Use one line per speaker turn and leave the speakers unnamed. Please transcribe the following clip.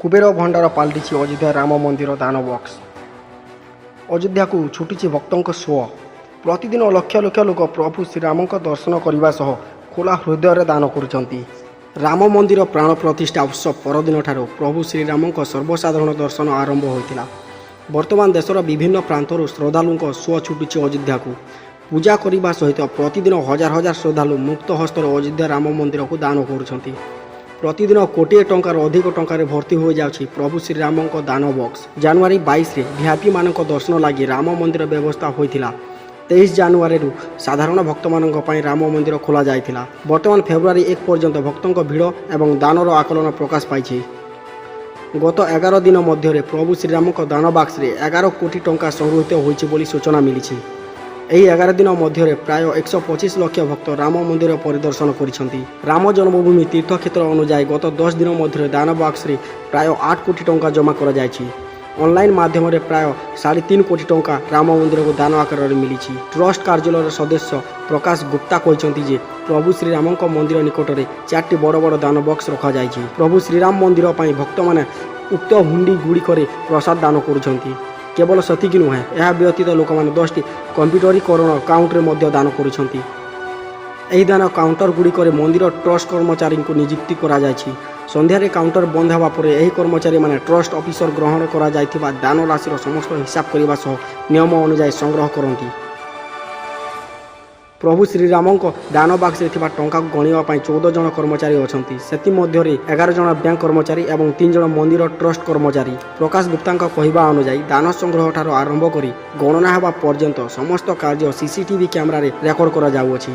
କୁବେର ଭଣ୍ଡାର ପାଲଟିଛି ଅଯୋଧ୍ୟା ରାମ ମନ୍ଦିର ଦାନ ବକ୍ସ। ଅଯୋଧ୍ୟାକୁ ଛୁଟିଛି ଭକ୍ତଙ୍କ ସୁଅ। ପ୍ରତିଦିନ ଲକ୍ଷ ଲକ୍ଷ ଲୋକ ପ୍ରଭୁ ଶ୍ରୀରାମଙ୍କ ଦର୍ଶନ କରିବା ସହ ଖୋଲା ହୃଦୟରେ ଦାନ କରୁଛନ୍ତି। ରାମ ମନ୍ଦିର ପ୍ରାଣ ପ୍ରତିଷ୍ଠା ଉତ୍ସବ ପରଦିନଠାରୁ ପ୍ରଭୁ ଶ୍ରୀରାମଙ୍କ ସର୍ବସାଧାରଣ ଦର୍ଶନ ଆରମ୍ଭ ହୋଇଥିଲା। ବର୍ତ୍ତମାନ ଦେଶର ବିଭିନ୍ନ ପ୍ରାନ୍ତରୁ ଶ୍ରଦ୍ଧାଳୁଙ୍କ ସୁଅ ଛୁଟୁଛି ଅଯୋଧ୍ୟାକୁ। ପୂଜା କରିବା ସହିତ ପ୍ରତିଦିନ ହଜାର ହଜାର ଶ୍ରଦ୍ଧାଳୁ ମୁକ୍ତ ହସ୍ତରେ ଅଯୋଧ୍ୟା ରାମ ମନ୍ଦିରକୁ ଦାନ କରୁଛନ୍ତି। ପ୍ରତିଦିନ କୋଟିଏ ଟଙ୍କାରୁ ଅଧିକ ଟଙ୍କାରେ ଭର୍ତ୍ତି ହୋଇଯାଉଛି ପ୍ରଭୁ ଶ୍ରୀରାମଙ୍କ ଦାନ ବକ୍ସ। ଜାନୁଆରୀ 22ରେ ଭିଆଇପିମାନଙ୍କ ଦର୍ଶନ ଲାଗି ରାମ ମନ୍ଦିର ବ୍ୟବସ୍ଥା ହୋଇଥିଲା। 23 ଜାନୁଆରୀରୁ ସାଧାରଣ ଭକ୍ତମାନଙ୍କ ପାଇଁ ରାମ ମନ୍ଦିର ଖୋଲାଯାଇଥିଲା। ବର୍ତ୍ତମାନ ଫେବୃଆରୀ 1 ପର୍ଯ୍ୟନ୍ତ ଭକ୍ତଙ୍କ ଭିଡ଼ ଏବଂ ଦାନର ଆକଳନ ପ୍ରକାଶ ପାଇଛି। ଗତ 11 ଦିନ ମଧ୍ୟରେ ପ୍ରଭୁ ଶ୍ରୀରାମଙ୍କ ଦାନ ବାକ୍ସରେ 11 କୋଟି ଟଙ୍କା ସଂଗୃହୀତ ହୋଇଛି ବୋଲି ସୂଚନା ମିଳିଛି। ଏହି 11 ଦିନ ମଧ୍ୟରେ ପ୍ରାୟ 125 ଲକ୍ଷ ଭକ୍ତ ରାମ ମନ୍ଦିର ପରିଦର୍ଶନ କରିଛନ୍ତି। ରାମ ଜନ୍ମଭୂମି ତୀର୍ଥକ୍ଷେତ୍ର ଅନୁଯାୟୀ, ଗତ 10 ଦିନ ମଧ୍ୟରେ ଦାନ ବାକ୍ସରେ ପ୍ରାୟ 8 କୋଟି ଟଙ୍କା ଜମା କରାଯାଇଛି। ଅନଲାଇନ୍ ମାଧ୍ୟମରେ ପ୍ରାୟ 3.5 କୋଟି ଟଙ୍କା ରାମ ମନ୍ଦିରକୁ ଦାନ ଆକାରରେ ମିଳିଛି। ଟ୍ରଷ୍ଟ କାର୍ଯ୍ୟାଳୟର ସଦସ୍ୟ ପ୍ରକାଶ ଗୁପ୍ତା କହିଛନ୍ତି ଯେ ପ୍ରଭୁ ଶ୍ରୀରାମଙ୍କ ମନ୍ଦିର ନିକଟରେ ଚାରିଟି ବଡ଼ ବଡ଼ ଦାନ ବକ୍ସ ରଖାଯାଇଛି। ପ୍ରଭୁ ଶ୍ରୀରାମ ମନ୍ଦିର ପାଇଁ ଭକ୍ତମାନେ ଉକ୍ତ ହୁଣ୍ଡି ଗୁଡ଼ିକରେ ପ୍ରସାଦ ଦାନ କରୁଛନ୍ତି। କେବଳ ସେତିକି ନୁହେଁ, ଏହା ବ୍ୟତୀତ ଲୋକମାନେ 10ଟି କମ୍ପ୍ୟୁଟରୀକରଣ କାଉଣ୍ଟରେ ମଧ୍ୟ ଦାନ କରୁଛନ୍ତି। ଏହି ଦାନ କାଉଣ୍ଟର ଗୁଡ଼ିକରେ ମନ୍ଦିର ଟ୍ରଷ୍ଟ କର୍ମଚାରୀଙ୍କୁ ନିଯୁକ୍ତି କରାଯାଇଛି। ସନ୍ଧ୍ୟାରେ କାଉଣ୍ଟର ବନ୍ଦ ହେବା ପରେ ଏହି କର୍ମଚାରୀମାନେ ଟ୍ରଷ୍ଟ ଅଫିସର ଗ୍ରହଣ କରାଯାଇଥିବା ଦାନ ରାଶିର ସମସ୍ତ ହିସାବ କରିବା ସହ ନିୟମ ଅନୁଯାୟୀ ସଂଗ୍ରହ କରନ୍ତି। ପ୍ରଭୁ ଶ୍ରୀରାମଙ୍କ ଦାନ ବାକ୍ସରେ ଥିବା ଟଙ୍କାକୁ ଗଣିବା ପାଇଁ 14 ଜଣ କର୍ମଚାରୀ ଅଛନ୍ତି। ସେଥିମଧ୍ୟରେ 11 ଜଣ ବ୍ୟାଙ୍କ କର୍ମଚାରୀ ଏବଂ ତିନି ଜଣ ମନ୍ଦିର ଟ୍ରଷ୍ଟ କର୍ମଚାରୀ। ପ୍ରକାଶ ଗୁପ୍ତାଙ୍କ କହିବା ଅନୁଯାୟୀ, ଦାନ ସଂଗ୍ରହଠାରୁ ଆରମ୍ଭ କରି ଗଣନା ହେବା ପର୍ଯ୍ୟନ୍ତ ସମସ୍ତ କାର୍ଯ୍ୟ ସିସିଟିଭି କ୍ୟାମେରାରେ ରେକର୍ଡ କରାଯାଉଅଛି।